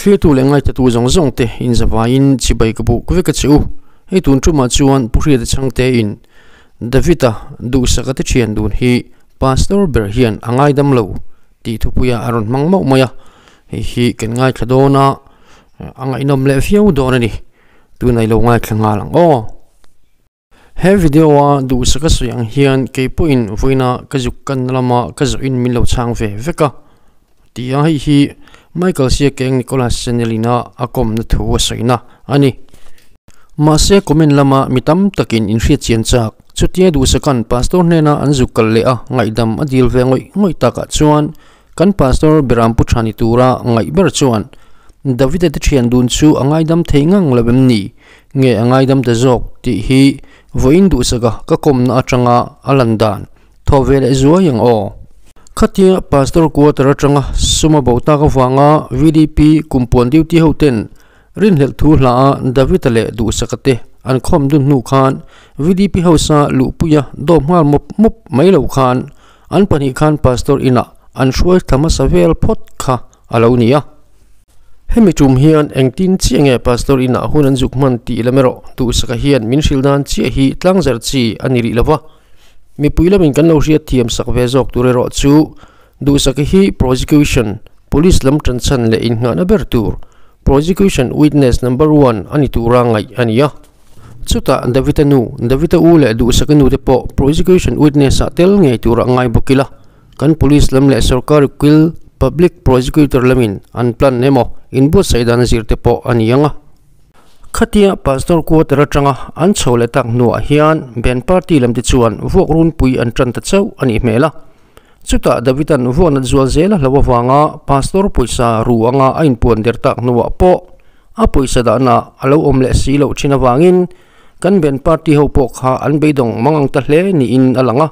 Thiltu leh ngaitatu zawng zawng te inzavaiin chibai ka buk vek a che u. Hei tun tumah chuan Pu Hriata Chhangtein David-a duhsaka te thian dun hi Pastor ber hian a ngaidam lo tih thupuia a rawn hmang mauh mai a. Hei hi kan ngaithla dawn a, a ngaihnawm leh viau dawn a ni. Tunah i lo ngaithla nghal ang aw. He video a duhsak a sawi ang hian kei pawhin vawiina ka zuk kanna lama ka zawhin min lo chhang ve vek a ti a, hei hi Michael Siakeng Nicholas channel ina a kawmna thu a sawina a ni. Mahse comment lama mi tam takin inhriat chian chak chutia duhsakan pastor hnena an zuk kal leh a ngaihdam a dil ve ngawih ngawih takah chuan kan pastor Berampu tha ni tura ngaih ber chuan Davida te thian dun chu a ngaidam thei ngang lo em ni? Nge a ngaidam ta zawk tih hi vawiin duhsaka ka kawmna atanga a lan dan thaw ve leh zuai ang aw. Khatia Pastor quarter atanga suma bo tak avanga VDP kumpuan duty ho ten rinhlelh thu hla a David-a leh duhsaka te an khawm dun hnu khan VDP house-a luhpuia dawp nghal mawp mawp mai lo khan an pahnih khan Pastor inah an hruai thla hmasa vel phawt kha a lo ni a. Hemi tum hian engtin chiah nge Pastor inah hun an zuk hman tih lam erawh duhsaka hian min hrilh dan chiah hi tlangzar chi a ni rih lo va. Mipui lamin kan lo hriat thiam sak ve zawk tur erawh chu duhsaka hi prosecution, police lam tanchhan leh innghahna ber tur, prosecution witness number one a ni tura ngaih a ni a. Chutah David-a nu, David-a u leh duhsaka nu te pawh prosecution witness-ah tel ngei tura ngai bawk ila. Kan police lam leh sorkar ukil, public prosecutor lamin an plan emaw inbuatsaih dan a zir te pawh a ni ang a. Khatia pastor quarter atanga an chho leh tak hnuah hian band party lam te chuan vuak runpui an tan ta chauh a nih hmel a. Chutah David-a'n vuaknat zual zel a hlo avanga pastor pawisa ru anga a inpuan der tak hnuah pawh a pawisa dahna a lo awm leh si loh thin avangin kan band party ho pawh kha an beidawng mang ang ta hle niin a lang a.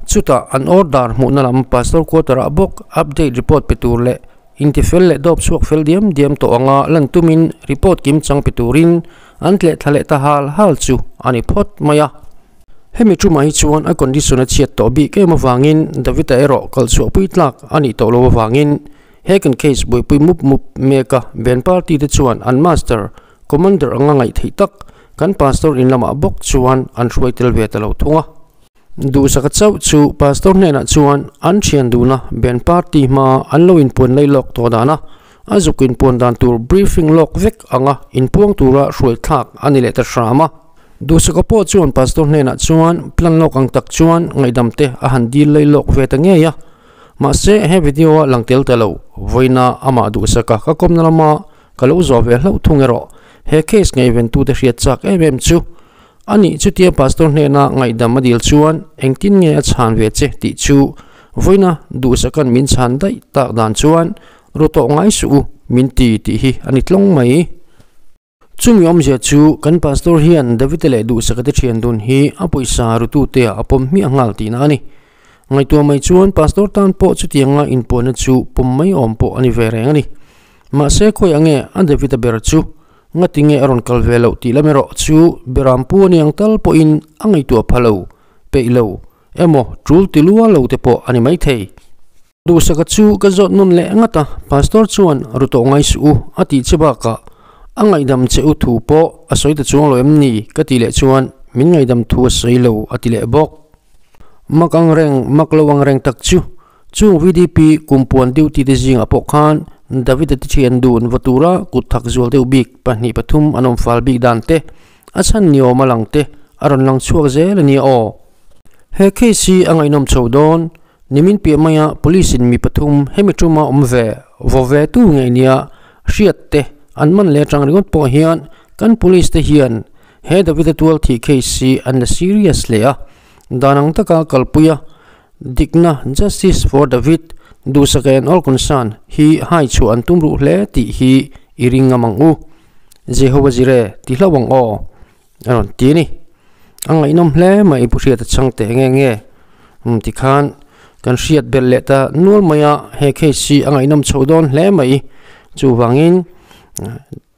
Chutah an order hmuhna lam Pastor quarter ah bawk update report pe tur leh intifel leh dawp chhuak fel diam diam tawh anga lan tumin report kim chang pe turin an tleh thla leh ta hal hal chu a ni phawt mai a. Hemi tumah hi chuan a condition a chhiat tawh bik em avangin David-a erawh kal chhuahpui tlak a nih tawh loh avangin he kan case buaipui mup mup mek a band party te chuan an master commander anga ngaih theih tak kan pastor in lamah bawk chuan an hruai tel ve ta lo thung a. Duhsaka chauh chu pastor hnenah chuan an thian duhna band party hma an lo inpuan lei lawk tawh dan a, a zuk inpuan dan tur briefing lawk vek anga inpuang tura hruai thlak a ni leh ta hram a. Duhsaka pawh chuan pastor hnenah chuan plan lawk ang tak chuan ngaihdam te a han dil lei lawk ve ta ngei a. Mahse he video a lang tel ta lo, vawiina amah Duhsaka ka kawmna lama ka lo zawh ve hlauh thung erawh he case ngaihventute hriat chak em em chu A nih chutia pastor hnena ngaihdam a dil chuan engtin nge a chhan ve che tih chu vawiina duhsakan min chhan daih tak dan chuan ru tawh ngai suh u min ti tih hi a ni tlawng mai. Chumi awmzia chu kan pastor hian David-a leh duhsaka te thian dun hi a pawisa rutute ah a pawm hmiah nghal tihna a ni. Ngaihtuah mai chuan pastor tan pawh chutianga inpuanna chu pawm mai awm pawh a ni ve reng a ni. Mahse khawiah nge a David-a ber chu Ngati nge a rawn kal ve loh tih lam erawh chu Berampu a niang tal pawhin a ngaihtuah pha lo, peih lo, emaw tul ti lua lo te pawh a ni maithei. Duhsaka chu ka zawt nawn leh ngat a, Pastor chuan ru tawh ngai suh u a tih che bakah a ngaihdam che u thu pawh a sawi ta chuang lo em ni ka tih leh chuan min ngaihdam thu a sawi lo a ti leh bawk. Mak ang reng, mak lo ang reng tak chu Chung VDP kumpuan duty te zingah pawh khan David-a te thian dun va tura kut thak zual deuh bik pahnih pathum an awm fal bik dan te, a chhan ni awm a lang te a rawn lang chhuak zel a nia aw. He case hi a ngaihnawm chho dawn, nimin piah maia police in mi pathum hemi tuma awm ve vaw ve tu ngei nia hriat te an man leh atang ringawt pawh hian kan police te hian he David-a tual thih case hi an la serious hle a, dan ang taka kalpui a Dikna, Justice for David, duhsaka and all concerned, hi hai chhuah an tum ruh hle tih hi i ring ngam ang u. Jehovah Jireh ti hlauh ang aw, a rawn ti a ni. A ngaihnawm hle mai Pu Hriata chhang teh nge nge. Umm tikhan kan hriat belh leh ta nual mai a, he case hi a ngaihnawm chho dawn hle mai. Chuvangin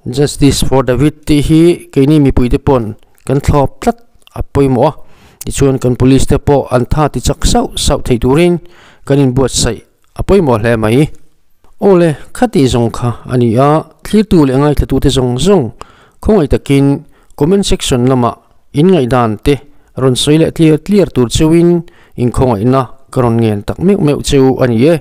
Justice for David tih hi keini mipui te pawn kan thlawp tlat a pawimawh a, tichuan kan police te pawh an tha ti chak sauh sauh thei turin kan inbuatsaih a pawimawh hle mai. Awle, khati zawng kha a ni a, thlirtu leh ngaithlatute zawng zawng khawngaih takin comment section lamah in ngaihdan te rawn sawi leh tliar tliar tur cheuhin in khawngaihna ka rawn ngen tak meuh meuh cheu a ni e.